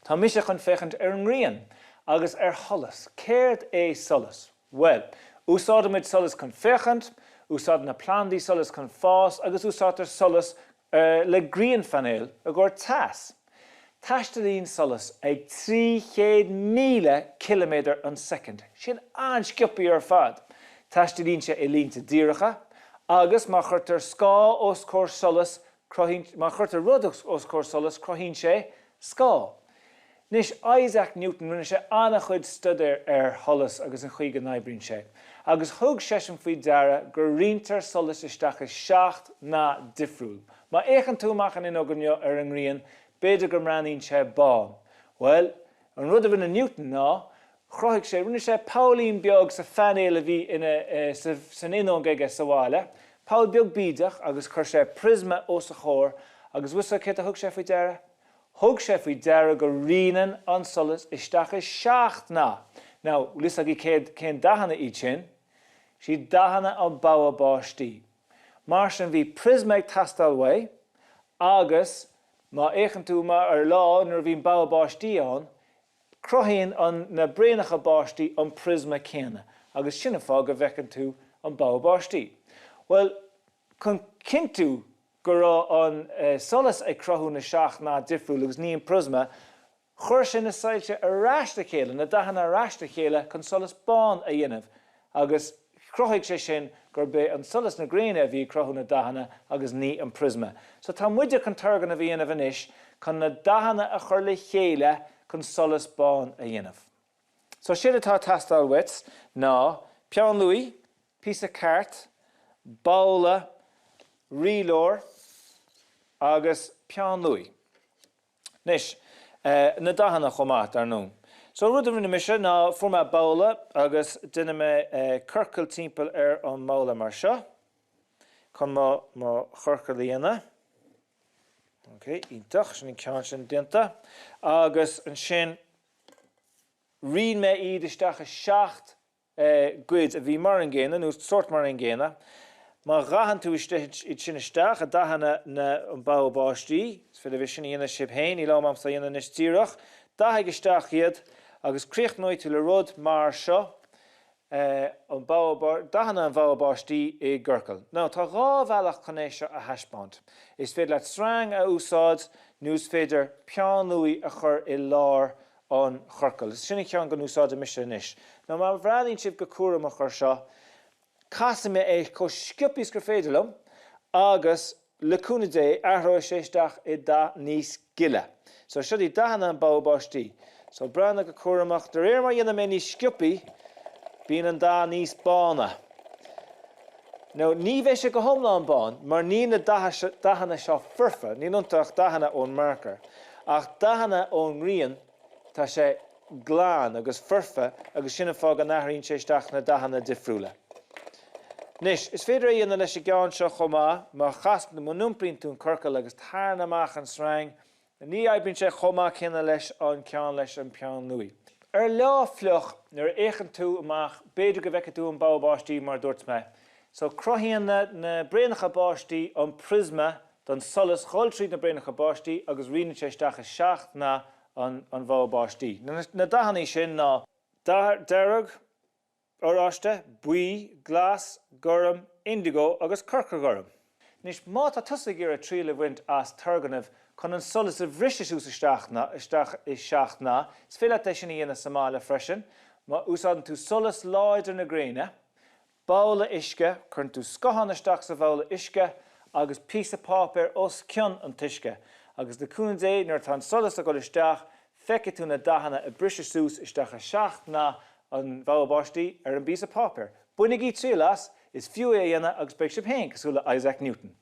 Tá mise chun féachaint ar an ngrian agus ar sholas. Céard é solas? Bhuel, úsáidimid solas chun féachaint, úsáideann na plandaí solas chun fás agus úsáidtear solas le grianphainéil i gcomhair teas. Taistealaíonn solas ag 300,000 ciliméadar an soicind. Sin an-sciobthaí ar fad! Taistealaíonn sé i línte díreacha agus má chuirtear scáth os comhair solais, cruthaíonn, má chuirtear rud os comhair solais, cruthaíonn sé scáth. Anois, Isaac Newton, rinne sé an-chuid staidéir ar sholas agus an chaoi go n-oibríonn sé, agus thug seisean faoi deara go roinntear solas isteach i 7 ndath difriúil. Má fhéachann tú amach an fhuinneog inniu ar an ngrian, b'fhéidir go mbreathnaíonn sé bán. Bhuel, an rud a rinne Newton ná, chruthaigh sé, rinne sé pollín beag sa phainéal a bhí ina, san fhuinneog aige sa bhaile, poll beag bídeach, agus chuir sé prisma os a chomhair, agus bhfuil 'fhios agat céard a thug sé faoi deara? Thug sé faoi deara go roinneann an solas isteach i 7 ndath. Now, bhfuil 'fhios agaibh céard, cén dathanna iad sin? Siad dathanna an bogha báistí. Mar sin bhí prisma ag teastáil uaidh agus má fhéachann tú ar lá nuair a bhíonn bogha báistí ann, cruthaíonn an, na braonacha báistí an prisma céanna agus sin an fáth go bhfeiceann tú an bogha báistí. Bhuel, chun cinntiú go raibh an solas ag cruthú na 7 ndath difriúil agus ní an prisma, chuir sé na soilse ar ais le chéile, na dathanna ar ais le chéile chun solas bán a dhéanamh agus chruthaigh sé sin gurb é an solas na gréine a bhí ag cruthú na dathanna agus ní an prisma. So tá muide chun turgnamh a dhéanamh anois chun na dathanna a chur le chéile chun solas bán a dhéanamh. So séard atá ag teastáil uait ná peann luaidhe, píosa cairt, babhla, rialóir agus peann luaidhe. Anois, na dathanna chomh maith, dar ndóigh. So rud a rinne mise ná fuair mé babhla agus déanfaidh mé ciorcal timpeall ar an mbabhla mar seo chun mo mo chiorcal a dhéanamh. Ok, iontach, sin an ceann sin déanta. Agus ansin roinn mé iad isteach i 7 gcuid a bhí mar an gcéanna, nó sórt mar an gcéanna. Má dhathann tú iad sin isteach i dathanna na an bogha báistí, is féidir libh é sin a dhéanamh sibh féin, níl am a'msa a dhéanamh anois díreach, dathaigh isteach iad agus críochnóidh tú le rud mar seo, an bogha, dathanna an bhogha báistí i gciorcal. Now, tá dhá bhealach chun é seo a thaispeáint. Is féidir leat sreang a úsáid nó is féidir peann luaidhe a chur i lár an chiorcail. Sin an ceann go n-úsáidfidh mise anois. Now má bhreathnaíonn sibh go cúramach ar seo, casfaidh mé é chomh sciobtha is gur féidir liom agus, le cúnamh Dé, athróidh sé isteach i dath níos gile. So seo iad dathanna an bogha báistí. So breathnaigh go cúramach, de réir mar a dhéanann mé níos sciobthaí, bíonn an dath níos bána. Now ní bheidh sé go hiomlán bán, mar níl na dathanna seo foirfe, níl iontu ach dathanna ón marker. Ach dathanna ón ngrian, tá sé glan agus foirfe agus sin an fáth go n-athraíonn sé isteach na dathanna difriúla. Anois, is féidir é a dhéanamh leis an gceann seo chomh maith, má chasann, má iompraíonn tú an ciorcal agus tarraing amach an sreang, Ní oibríonn sé chomh maith céanna leis an ceann leis an peann luaidhe. Ar lá fliuch, nuair a fhéachann tú amach, b'fhéidir go bhfeicfidh tú an bogha báistí mar a dúirt mé. So cruthaíonn na na braonacha báistí an prisma don solas dhul tríd na braonacha báistí agus roinneann sé isteach i 7 ndath an an bhogha báistí. Na dathanna sin ná dath dearg, oráiste, buí, glas, gorm, indigo agus corcraghorm. Anois, má tá tusa ag iarraidh triail a bhaint as turgnamh chun an solas a bhriseadh suas isteach isteach i 7 ndath, is féidir leat é sin a dhéanamh sa mbaile freisin. Má úsáideann tú solas láidir na gréine, babhla uisce, cuireann tú scothán isteach sa bhabhla uisce agus píosa páipéir os cionn an t-uisce, agus le cúnamh Dé, nuair atá an solas ag dul isteach, feicfidh tú na dathanna ag briseadh suas isteach i 7 ndath an bhogha báistí ar an bpíosa páipéir. Bainigí triail as, is fiú é a dhéanamh agus beidh sibh féin cosúil le Isaac Newton.